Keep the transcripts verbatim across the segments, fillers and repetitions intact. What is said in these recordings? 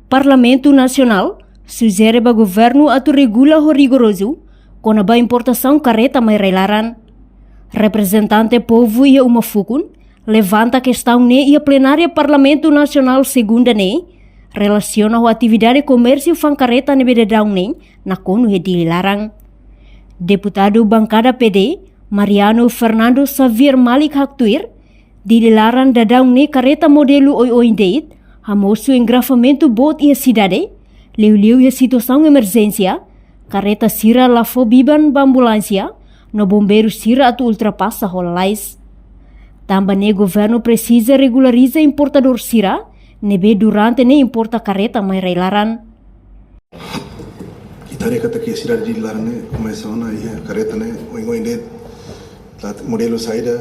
Parlamentu Nasionál sujere ba governu atu regula ho rigorozu kona-ba importasaun kareta mai rai-laran. Reprezentante povu iha uma fukun levanta kestaun ne'e iha plenária Parlamentu Nasionál segunda ne'e, relasiona ho atividade komérsiu fa'an kareta ne'ebé daudaun ne'e nakonu iha Dili laran. Deputadu bankada P D, Mariano Fernando Xavier Malik haktuir, Dili laran daudaun ne'e kareta modelu oioin de'it, hamosu engarrafamentu boot iha sidade, liuliu iha situasaun emerjénsia, kareta sira la fó biban ba ambulánsia, no bombeiru sira atu ultrapasa ho lalais. Tanba ne'e governu presiza regulariza importadór sira ne'ebé durante ne'e importa kareta mai rai-laran. Ita haree katak iha sidade Dili laran ne'e komesa ona iha kareta ne'e oioin de'it, ita la hatene modelu saida,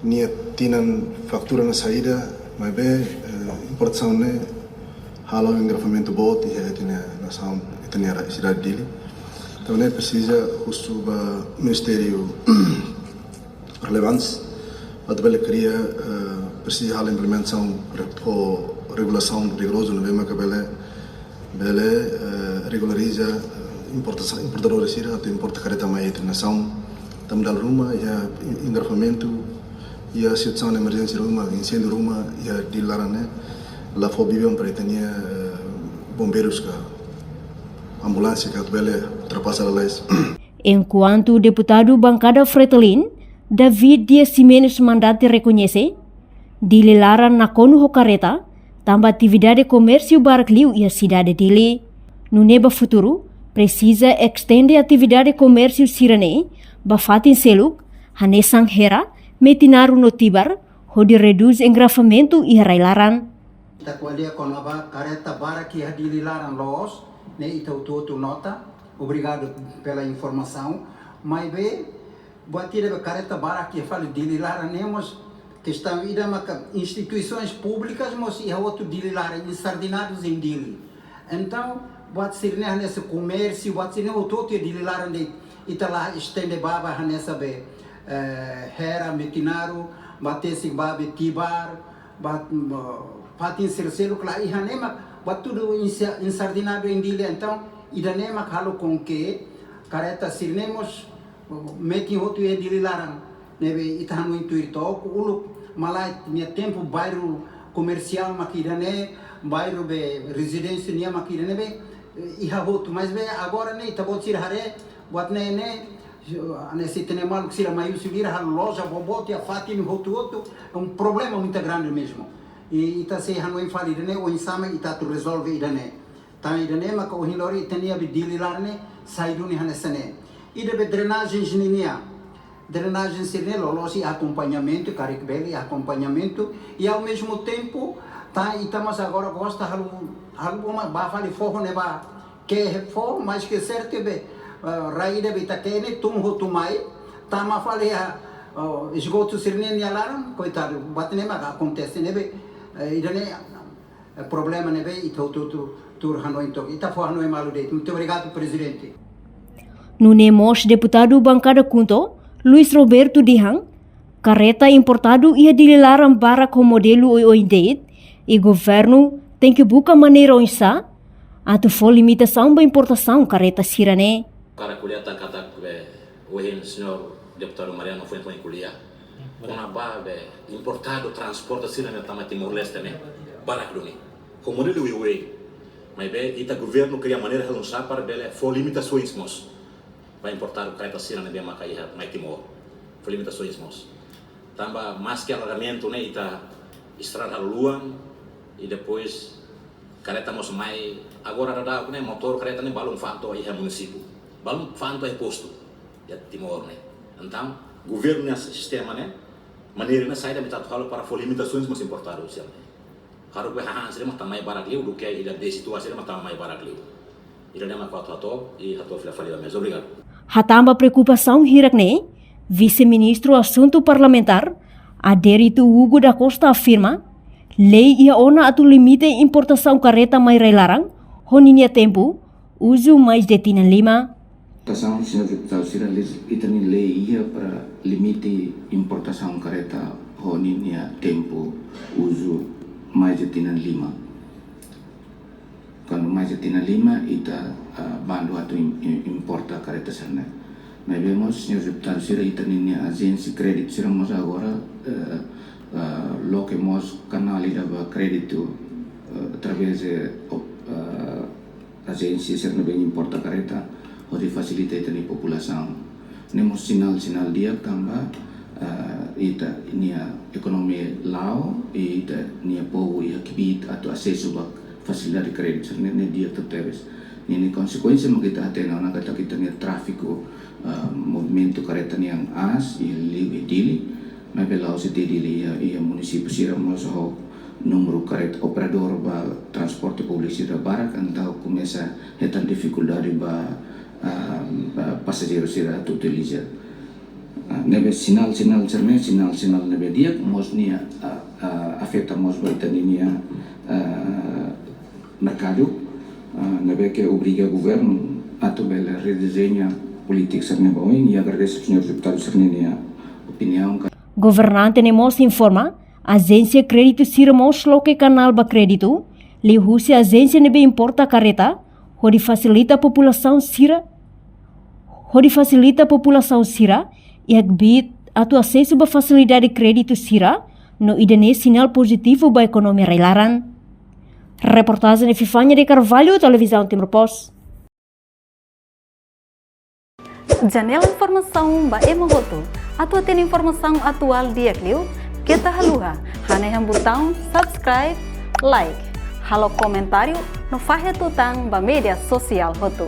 nia tinan, fatura ne'e saida, maibé, eh, importasaun ne'e halo engarrafamentu boot iha ita-nia nasaun, ita-nia ra-, sidade Dili. Entaun ne'e presiza husu ba ministériu relevantes, atu bele kria, eh, presiza halo implementasaun re-, ho regulasaun rigorozu ne'ebé maka bele, bele, eh, regulariza, eh, importasaun, importadór sira atu importa kareta mai ita-nia nasaun. Tanba dala ruma iha engarrafamentu, iha situasaun emerjénsia ruma, inséndiu ruma iha Dili laran ne'e, la fó biban para ita-nia, eh, bombeirus ka ambulánsia ka atu bele ultrapasa lalais. Enkuantu deputadu bankada Fretilin, David Dias Ximenes Mandante rekoñese, Dili laran nakonu ho kareta, tanba atividade komérsiu barak liu iha sidade Dili. Nune'e ba futuru, presiza estende atividade komérsiu sira-ne'e ba fatin seluk, hanesan Hera, Metinaro no Tibar, hodi redús engarrafamentu iha rai-laran. Ita ko'alia kona-ba kareta barak iha Dili laran loos, ne'e ita hotu-hotu nota. Obrigadu pela informasaun. Maibé, buat ida be kareta barak iha fali Dili laran ne'e mós kestaun ida maka instituisoens públikas mós iha hotu Dili laran, insardinados em Dili. Entaun, buat sira-ne'e hanesan komérsiu, buat sira-ne'e hotu-hotu iha Dili laran de'it, ita la estende ba ba hanesan be, eh, Hera, Metinaro, ba tesi ba be Tibar, ba, ba, fatin sira seluk la iha ne'e mak, ba tudu insa-, insardinado em Dili. Entaun, ida-ne'e mak halo com que kareta sira-ne'e mós metin hotu iha Dili laran. Ne'ebé ita hanoin tuir took uluk malae nia tempu bairru komersiál mak ida-ne'e, bairru be rezidénsia nian mak ida-ne'e be, eh, iha hotu. Maibé agora ne'e ita-boot sira haree, buat ne'e ne'e, hanesan ita-nia maluk sira mai husi vira halo loja boboot iha fatin hotu-hotu, é um problema muito grande mesmo. I ita sei hanoin fali ida-ne'e, oinsá mak ita atu rezolve ida-ne'e. Tan ida-ne'e maka ohin loron ita-nia be Dili laran ne'e sai duni hanesan ne'e. Ida be drenagens ninian. Drenajen sira-ne'e loloos iha akompañamentu, karik bele iha akompañamentu. I ao mesmo tempo, tan ita mós agora gosta halo, halo uma ba fali foho ne'ebá. Ke foho, mais ke sertu be, eh, rai ida be ita ke'e ne'e tun hotu mai. Tama fali iha, oh, esgotu sira-ne'e nia laran, koitadu, buat ne'e mak akontese ne'ebé, eh, ida-ne'e, eh, problema ne'ebé ita hotu-hotu tuur hanoin took. Ita fó hanoin malu de'it. Muito obrigado, Presidente. Nune'e mós deputadu bankada KHUNTO, Luis Roberto dehan, kareta importadu iha Dili laran barak ho modelu oioin de'it, i governu tenke buka maneira oinsá atu fó limitasaun ba importasaun kareta sira-ne'e. Hakarak ko'alia katak be, ohin señór deputadu Mariano foin, foin ko'alia kona-ba be importadu, transporte sira-ne'e tama Timor-Leste ne'e barak duni. Ho modelu oioin. Maibé ita governu kria maneira halo oinsá para bele fó limitasoens mós ba importadu kareta sira-ne'ebé maka iha mai Timor. Fó limitasoens mós. Tanba maske alargamentu ne'e ita estrada halo luan, i depois kareta mós mai, agora daudaun ne'e motór kareta ne'e balun fa'an to'o iha munisípiu. Balun fa'an to'o iha postu iha Timor ne'e. Entaun, governu nia sistema ne'e, maneira ne'e saida mak ita atu halo para fó limitasoens mós importadu sira-ne'e. Hakarak be hahán sira mak tama mai barak liu duké ida be situasaun sira mak tama mai barak liu. Ida-ne'e mak ha'u atu hato'o, i hato'o fila fali ba meza. Obrigadu. Hatán ba preokupasaun hirak-ne'e, Vise-Ministru Asuntu Parlamentár, Adérito Hugo da Costa afirma, lei iha ona atu limita importasaun kareta mai rai-laran, ho ninia tempu uzu mais de tinan lima. Tasaun, señór deputadu sira, lei, ita-nia lei iha para limite importasaun kareta ho ninia tempu uzu mais de tinan lima. Kuandu mais de tinan lima ita, ah, bandu atu im-, im-, importa kareta sira-ne'e. Maibé mós, señór deputadu sira, ita-nia ajénsia kréditu sira mós agora, eh, ah, loke mós kanál ida ba kréditu, eh, através de, op-, eh, ajénsia sira ne'ebé importa kareta, hodi fasilita ita-nia populasaun. Ne'e mós sinál, sinál di'ak tanba, eh, ita-nia ekonomia la'o, i ita-nia povu iha kbiit atu asesu ba fasilidade kréditu sira-ne'e, ne'e di'ak tebes. Ninia konsekuénsia mak ita hatene ona katak ita-nia tráfiku, ah, movimentu kareta nian aas iha liu iha Dili, maibé la'ós de'it iha Dili, iha, iha munisípiu sira mós ho númeru kareta, operadór ba transporte públiku sira barak, entaun komesa hetan difikuldade ba, ah, ba pasajeiru sira atu utiliza. Ah, ne'ebé sinál, sinál sira-ne'e, sinál, sinál ne'ebé di'ak, mós nia, ah, ah, afeta mós ba ita-nia, ah, merkadu, ah, ne'ebé ke obriga governu atu bele redezeña polítika sira-ne'e ba oin, i agradese señór deputadu sira-nia opiniaun. Governante ne'e mós informa, ajénsia kréditu sira mós loke kanál ba kréditu, liuhusi ajénsia ne'ebé importa kareta, hodi fasilita populasaun sira, hodi fasilita populasaun sira iha kbiit atu asesu ba fasilidade kréditu sira, no ida-ne'e sinál pozitivu ba ekonomia rai-laran. Reportajen Epifania de Carvalho, Televizaun Timor Post. Janela informasaun ba ema hotu. Atu hatene informasaun atuál di'ak liu, keta haluha hanehan butaun subscribe, like, halo komentáriu, no fahe tutan ba média sosiál hotu.